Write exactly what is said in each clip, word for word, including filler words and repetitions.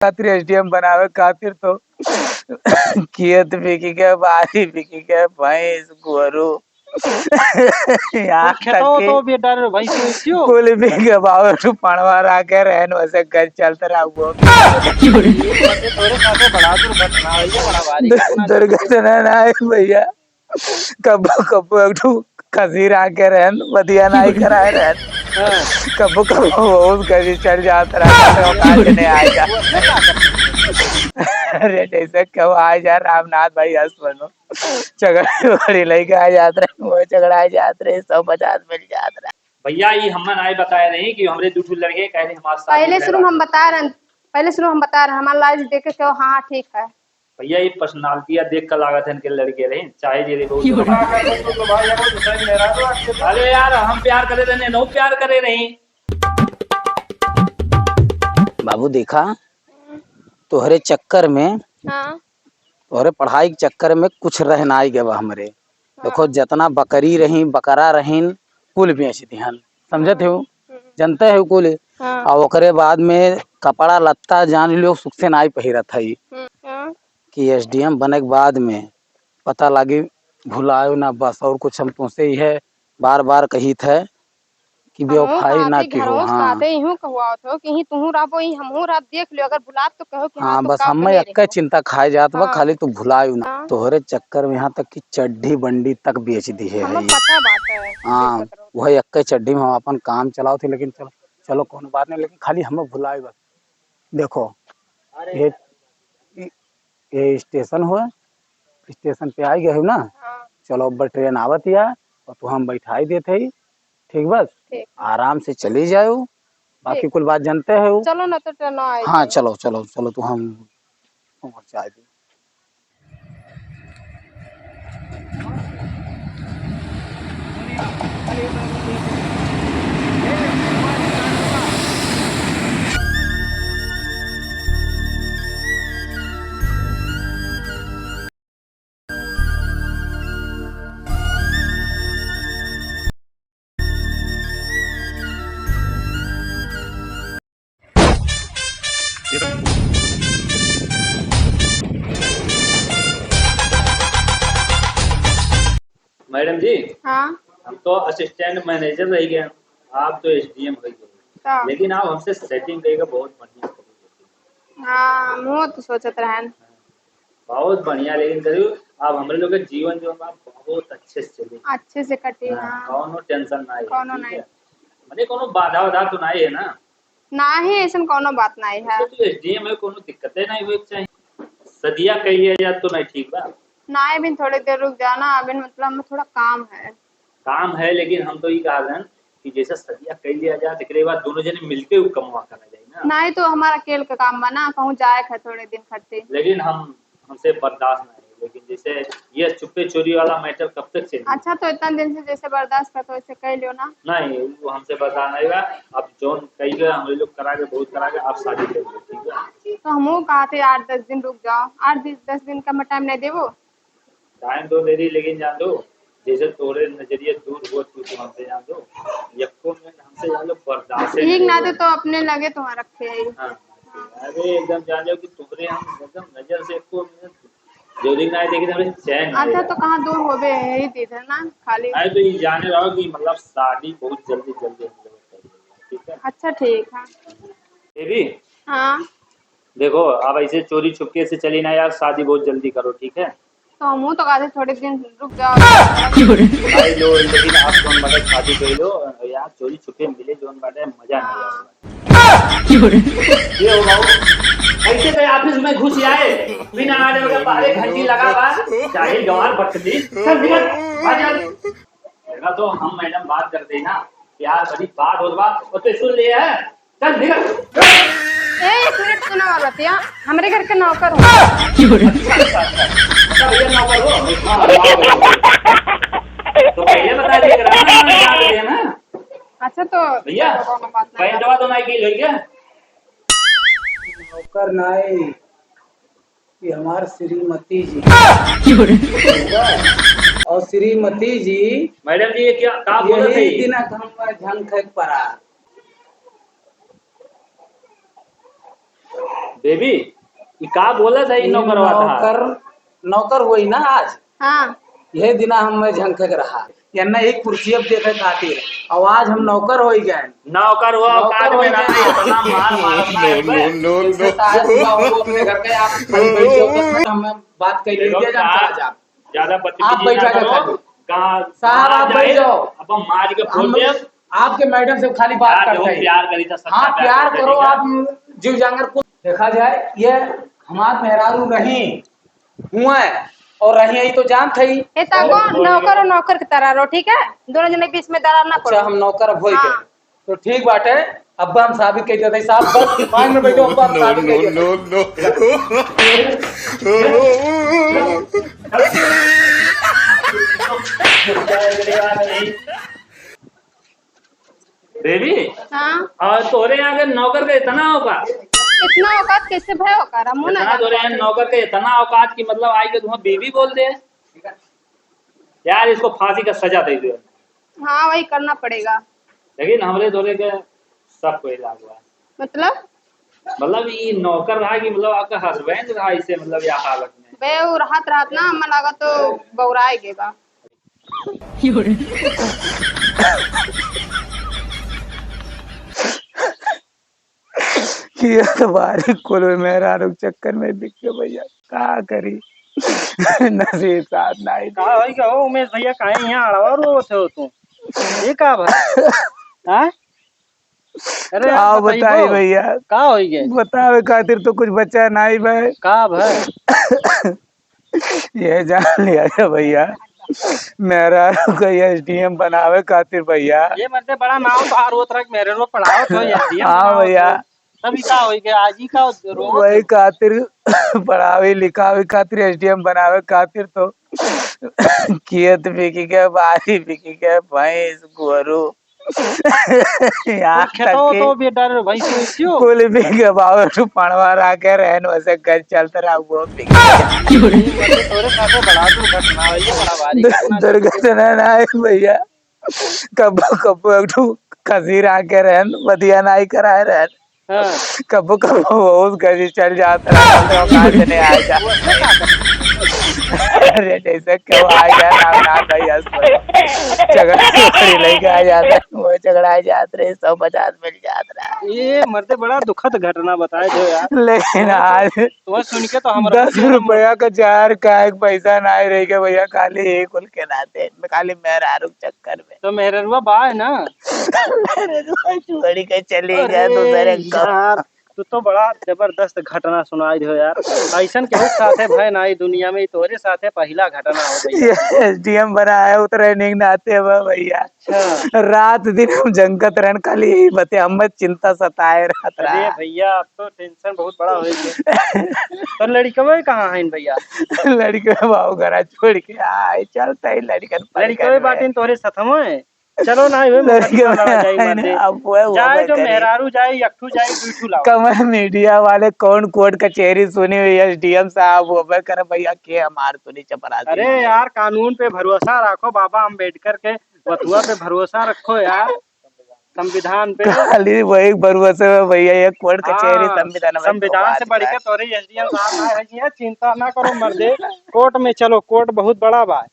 खातिर एसडीएम बनावे खातिर तो खेत बिकी के, बारी बिकी के, भैंस, गोरू, यहाँ तक खेतवा कि तो बेच डारे रे भाई, क्यों, क्यों? कुल बिकी के, बाबू, तू पड़वा रहा के रहन, वैसे घर चलत रहा वो। तोरे साथे बड़ा दुर्घटना है, ये बड़ा भारी घटना। दुर्घटना ना है भैया, कब्बो कब्बो एक ठो खसी रहा के रहन, बतिया नाई कराए रहन। हाँ। कब्बो कब्बो बहुत खसी चढ़ जात रहा, तो काज नहीं आएगा। अरे जैसे कब आ जा रामनाथ भाई, हंस बनो। झगड़ा बड़ी लइके आ जात रहे, वो झगड़ा आ जात रहे, सौ पचास मिल जात रहे। भैया, ये हमें नाई बताए रही कि हमरे दू ठो लड़के कह रहे हमारे साथ पहले झगड़ा शुरू में हम बता रहे हैं, पहले शुरू में हम बता रहे हैं, हमारा लाइव देख के कहो, हाँ, हाँ, ठीक है। भैया, ये पर्सनालिटिया देख के लागत है इनके लड़के रहे, चाहे जे रहे बहुत। अरे यार, हम प्यार करे रहे, नौ प्यार करे रही। बाबू देखा, तोहरे चक्कर में, हाँ। तोहरे पढ़ाई के चक्कर में कुछ रह नाई गवा हमरे। हाँ। देखो, जतना बकरी रही, बकरा रहीन, कुल बेच दिहन। समझत हो? हम्म। जनते हो कुल। हाँ। और ओकरे बाद में कपड़ा लत्ता जान लो, सुख से नाई पहिरत है। हम्म, हाँ। कि एसडीएम बने के बाद में पता लागी भुलायो ना बस, और कुछ हम तुमसे इहे बार बार कहित है कि हमहू बेवफाई ना कहते, किहो, घरवो से हाँ। कहते, इहू कहुआवत हो कि ही तुहू रहबो, ही हमहू रहब, देख लियो, अगर भुलाब तो कहो कि हाँ, हाँ, तू बस का हमें कहे एक्के रहे। चिंता खाए जात बा, हाँ। खाली तू भुलायू ना। हाँ। तोहरे चक्कर में यहाँ तक कि चड्ढी बंडी तक बेच दिहे हमें है। पता बात है, हाँ, बेचत रहो। वही एक्के चड्ढी में हम अपन काम चलाओ थे, लेकिन चलो, चलो, कोनो बात नहीं, लेकिन खाली हमें भुलाए बस। देखो, ये, ये स्टेशन हो, स्टेशन पे आ गए हो ना? हाँ। चलो, अब ट्रेन आवत या, और तू हम बैठाई देते ही, ठीक बस? ठीक। आराम से चली जाओ, बाकी ठीक। कुल बात जनते हो। चलो ना, तो ट्रेन आई हाँ, जाए। चलो, चलो, चलो, तू हम पहुँचा दे। मैडम जी, हाँ। हम तो असिस्टेंट मैनेजर रह गए, आप तो एसडीएम हो गए, का? लेकिन आप हमसे सेटिंग करेगा बहुत बढ़िया। हाँ, हम तो सोचत रहन। बहुत बढ़िया, लेकिन करू, आप हमरे लोग के जीवन जो बा बहुत अच्छे से चले। अच्छे से कटी, हाँ, हाँ। कौनो टेंशन ना है, कौनो ठीक नहीं। है? मने कौनो बाधा वाधा तो नहीं है ना? नाही, ऐसन कौनो बात नाही है। अच्छा, तू एसडीएम है, कौनो दिक्कते नहीं होए के चाहिए। सदिया कह लिया जाए तो नहीं ठीक बा? नाही, अभी थोड़ी देर रुक जाओ ना, अभी मतलब में थोड़ा काम है। काम है, लेकिन हम तो ई कहा रहन कि जैसे सदिया कह लिया जाए, तो एकरे बाद दोनों जने मिलके उ कमवा करा जाए ना। नाही, तो हमारा अकेल का काम बा ना, कहूँ जाए के है थोड़े दिन खातिर। लेकिन हम, हमसे बर्दाश्त नहीं है, लेकिन जैसे ये चुप्पे चोरी वाला मैटर कब तक चलेगा? अच्छा, तो इतना दिन से जैसे बर्दाश्त करते हो, वैसे कह लियो ना। नहीं, वो हमसे बर्दाश्त नहीं हुआ। अब जौन कही गए, हम लोग करा के, बहुत करा के, आप शादी कर लो, ठीक है? तो हमहू कहा थे, आठ दस दिन रुक जाओ। आठ दस दिन का मैं टाइम नहीं देबो? टाइम तो दे दी, लेकिन जान दो, जैसे तोरे नजरिए दूर हो, तू तो हमसे जान दो, यक्को मिनट हमसे जान लो, बर्दाश्त ठीक नहीं ना होगा। तो अपने लगे तुम्हारा रखे है। हाँ, अरे एकदम जान लो कि तुम्हारे हम एकदम नजर से एको मिनट जो दिन ना देखे, तो हमें चैन नहीं अच्छा, आएगा। तो कहाँ दूर होबे, यही तो इधर ना, खाली। अरे तो ये जाने रहो कि मतलब शादी बहुत जल्दी, जल्दी हम लोग कर लेंगे, ठीक है? अच्छा, ठीक है। बेबी, हाँ। देखो, अब ऐसे चोरी छुपके से चली ना यार, शादी बहुत जल्दी करो, ठीक है? तो हमहू तो कहते थोड़े दिन रुक जाओ। भाई लो, लेकिन आप कौन मतलब शादी कर लो यार, चोरी छुपके मिले जोन बाटे, मजा नहीं आएगा। ये हो बाबू, ऐसे तो ऑफिस में घुस आए, बिना आने का बाहर घंटी लगा बा, जाहिल गंवार बदतमीज, चल निकल, भाग जा। देखा तो हम मैडम बात करते हैं ना, प्यार भरी बात होत बा, और तू सुन लिए है, चल निकल। ए, एक मिनट सुना बा बतिया, हमरे घर के नौकर हो। अच्छा, अच्छा, अच्छा। अच्छा, भैया नौकर हो? हाँ, नौकर हो। तो पहले बता दिया करा ना, जान रहे हैं ना। अच्छा, तो भैया, चलो, कोनो बात ना। पैंटवा तो नहीं गई क्या? नौकर नहीं, ये हमार श्रीमती जी। और श्रीमती जी, मैडम जी, ये क्या, का बोलत है यही ये? दिना हम झंख है परा। बेबी, ई का बोलत है ई ई नौकरवा था? नौकर, नौकर होई ना आज। हाँ। यह दिना हमें झंके के रहा। यन्ना एक कुर्सी अब देखे खातिर। और आज हम नौकर होई गए। नौकर हुआ, नौकर औकात में होई ना, गए। इतना मार मारत ना है बे। No, no, no, जैसे no। साहब हुआ, वो अपने घर के आप खाली बैठ जाओ, तो हमें बात कह लीजिए, देखो, जान चला जा। ज्यादा बदतमीजी आप बैठा ना करो। करो। कहाँ, साहब, कहाँ आप बैठ जाए? जाओ। अब हम मार के फोड़ हम देब। आपके मैडम से खाली बात यार, करते देखो, हैं। प्यार करी था, सच्चा हाँ, प्यार प्यार करो, करी था। आप जीव जांगर को देखा जाए, ये हमार मेहरारू रही हुआ है और रही यही तो जानत ही। ए, ता को नौकर और नौकर की तरह रहो, ठीक है? दोनों जने के बीच में दरार ना अच्छा, पड़ो। हम नौकर अब होई गए। हाँ। तो ठीक बाटे, अब्बा हम साबित कह देते साहब, बस माइंड में बैठो, अब्बा हम No, साबित कह no, देते। No, no। बेबी, हाँ। और तोरे यहाँ के नौकर का इतना औकात? इतना औकात कैसे भय औकात? हम ना इतना जानते। तोरे यहाँ नौकर का इतना औकात कि मतलब आई के तुम्हें बेबी बोल दे। यार, इसको फांसी का सजा दे दो। हाँ, वही करना पड़ेगा। लेकिन हमरे तोरे के सब कोई लाग बा। मतलब? मतलब, ई नौकर रहा कि मतलब आपका हस्बैंड रहा इसे, मतलब, या हालत में? बे, वो रहत रहत ना, हमें लगा तो बौराए गे बा। ये तो बारी कुल में मेहरारू के चक्कर में बिक गए भैया, का करी? नसीब साथ नाही का दे। होई गए हो उमेश भैया, काहे यहाँ अड़वा रोवत हो तुम? ये का भा? हाँ? अरे यार, का बताई बताई बा? भैया? का होई गए? बतावे खातिर तो कुछ बचा नाही भाई। का भा? ये जान लिया जा भैया, मेहरारू का एसडीएम बनावे खातिर भैया। ये मर्दे बड़ा नाम बाहर होत रहा कि मेहरारू पढ़ावत हो, एसडीएम हाँ बनावत भैया। हो। तब ई का होई गए? आज ई का रोवत वही हो? खातिर पढ़ावे लिखावे खातिर एसडीएम बनावे खातिर तो खेत बिकी के, बारी बिकी के, भैंस, गोरू, यहाँ तक खेतवा कि तो भी डर भाई से क्यों? कुल भी के बाबू पड़वा रहा के रहन वैसे घर चलत रहा वो भी। ये मतलब तोरे साथे बड़ा दुर्घटना है, ये बड़ा भारी दु-, घटना। दुर्घटना ना है भैया, कब्बो कब्बो एक ठो खसी रहा के रहन, बदिया नाही कराए रहन। हाँ। कब्बो कब्बो बहुत गली चल जात रहा, तो कहाँ से नहीं आ जा। अरे जैसे क्यों आ गया ना, ना भैया, झगड़ा झगड़ी लेके आ जाता है, वो झगड़ा आ जात रहे, सौ पचास मिल जात रहा। ये मर्दे बड़ा दुखद घटना बताए दो यार। लेकिन आज तुम्हें सुन के तो हमरा दस रुपया का जार का एक पैसा नाही रह गया भैया, खाली एक उनके नाते, खाली मेहरारू के चक्कर में। तो मेहररुआ बा है ना? मेहररुआ छोड़ के चली गया अरे दूसरे को। यार, तू तो बड़ा जबरदस्त घटना सुनाई दियो यार। ऐसन केहू के साथे भय नाही दुनिया में, ई तोरे साथे पहिला घटना हो गई। ये एसडीएम बना है, उतरे नहीं नाते बा भैया। अच्छा। रात दिन हम जंगत रहन, खाली यही बते, हमें चिंता सताए रहत अरे रहा। भैया, अब तो टेंशन बहुत बड़ा हो गया। तो लड़कवे कहाँ हैं भैया? लड़कवे बाबू घरा छोड़ के आए, चलते ही लड़कन पर लड़कवे घर में। बाटिन तोरे साथ में? चलो ना, इहे लड़के में में लड़ा जाई आए ना, मर्दे। अब वो, वो जाए मैं जो करी। मेहरारू जाए, एक ठू जाए, दुई ठू लाओ। कमर मीडिया वाले कौन कोर्ट कचहरी सुनी हुई, एसडीएम साहब, वो मैं कर भैया के हमार सुनी चपरासी अरे वाले। यार, कानून पे भरोसा रखो बाबा अम्बेडकर के, बथुआ पे भरोसा रखो यार, संविधान पे। खाली वही भरोसे में भैया, ये कोर्ट कचहरी हाँ, संविधान में संविधान से बढ़ के तोरे एसडीएम साहब आए हैं, चिंता ना करो मर्दे, कोर्ट में चलो, कोर्ट बहुत बड़ा बा।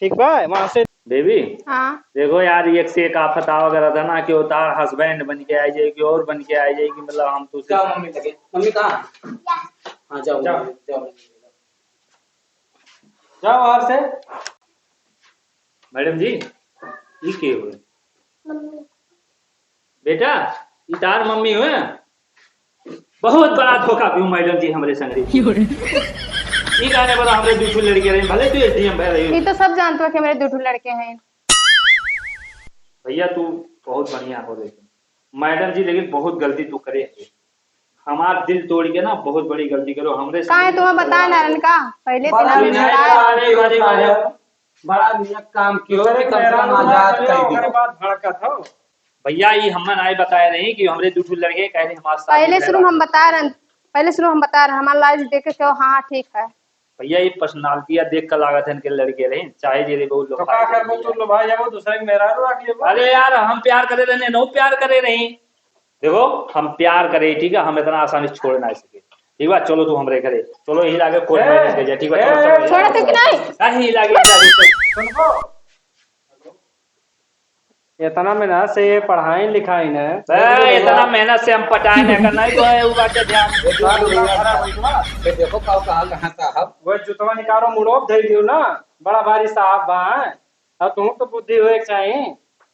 ठीक बा, वहाँ से बेबी, हाँ। देखो यार, एक से एक आफत आवा करत है ना, कि वो तार हस्बैंड बन के आई जाए, कि और बन के आई जाए, कि मतलब हम तो क्या मम्मी लगे? मम्मी कहाँ? हाँ, जाओ, जाओ। जाओ, जाओ। जाओ बाहर से। मैडम जी, ई के हुए? मम्मी। बेटा, ई तार मम्मी हुए? बहुत बड़ा धोखा दियो मैडम जी हमरे संगरी। क्यों रे? ई गाने वाला हमरे दू ठो लड़के रहे, भले तू एसडीएम भय रही। ई तो सब जानत बा कि हमरे दू ठो लड़के हैं। भैया तू बहुत बढ़िया हो, लेकिन मैडम जी, लेकिन बहुत गलती तू करे है। हमार दिल तोड़ के ना बहुत बड़ी गलती करो हमरे काहे संगरी। तुम्हें बताया ना रन का? पहले बड़ा दिन हम मियाँ बताया। का आने वाली बात है। बड़ा मियाँ काम कियो रे, कम से कम आजाद कर दियो। ओकरे बाद भड़कत हो। भैया, ई हमें नाई बताए रही कि हमरे दू ठो लड़के कहे रहे हमारे साथ पहले में शुरू रहबा। हम बता रहे, पहले शुरू हम बता रहे, हमारा लाइव देख के कहो, हाँ, हाँ, ठीक है। भैया, ई पर्सनालिटिया देख के लागत है इनके लड़के रहे, चाहे जे रहे, बहुत लोग तो का करबो तू लो भाई, अब वो दूसरे के मेहरारू रख लेबो। अरे यार, हम प्यार करे रहे, नौ प्यार करे रही। देखो, हम प्यार करे, ठीक है, हम इतना आसानी से छोड़ ना सके। ठीक बा, चलो तू हमरे घरे, चलो यही लागे कोर्ट ए, मैरिज कर जा, ठीक बा, ए, चलो, चलो, ए, छोड़ दे कि नहीं? नहीं, लागे, लागे, चलो। सुनबो? इतना मेहनत से ये पढ़ाई लिखाई ने। बे, इतना मेहनत से हम पटाए ने, अगर नहीं तो है, वो बात ध्यान। ये तो पूरा भरा हुई बा। ये देखो, का कहाँ, कहाँ साहब? वो जुतवा निकालो, मुड़ो, दे दियो ना। बड़ा भारी साहब बा, हैं? अब तुम तो बुद्धि होए के चाही।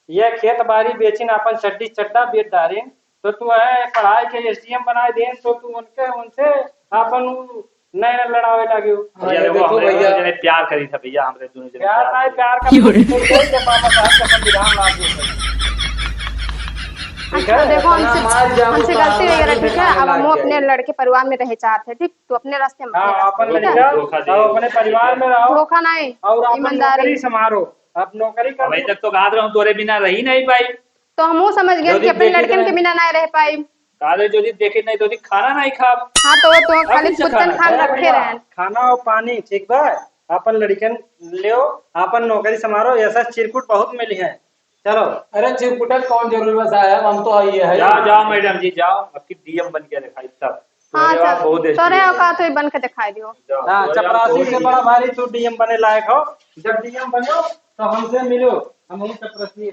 ये खेत बारी बेचिन, अपन चड्डी चड्डा बेच डारिन, तो तू है पढ़ाई के एसडीएम बनाए देन, तो तू उनके, उनसे अपन उ नैन लड़ावे लागे हो। भैया, अरे देखो, देखो हमरे भैया। दोनों जने प्यार करी था भैया, हमरे दोनों जने प्यार प्यार ना है, करी। प्यार का कोई के बाबा साहब का संविधान लागू है। ठीक अच्छा, है? देखो, इतना हमसे, मार जाओ हमसे तो गलती हो गया, आगे ठीक है? अब हम अपने लड़के परिवार में रहे चाहते हैं, ठीक? तो अपने रास्ते में हाँ, अपने रास्ते, अपन ठीक है? लड़का धोखा दे। और अपने परिवार में रहो। धोखा नहीं, और अपन ईमानदारी। नौकरी संभारो। अब नौकरी कर अभी तक तो गाद रहूं, तोरे बिना रही नहीं पाई। तो हमहू समझ गए कि अपने लड़कन के बिना ना रह पाई। काले जो दिन देखे नहीं तो दिन खाना नहीं खाब। हाँ, तो वो तो अब खाली कैसे कुत्तन खाना खान खाए? रखे रहन। खाना और पानी, ठीक बा? अपन लड़कन लेओ, अपन नौकरी संभारो, ऐसा चिरकुट बहुत मिली है। चलो। अरे चिरकुटन कौन जरूरी बा साहब, हम तो आइए है। जाओ, जाओ मैडम जी, जाओ, अब की डीएम बन के दिखाई तब। हाँ, तोरे चल, बहुत तोरे experience है। औकात होई बन के दिखाई दियो। जाओ, हाँ, तोरे चपरासी बहुत से बड़ा भारी तू डीएम बने लायक हो। जब डीएम बनो तो हमसे मिलो, हम ही चपरासी है।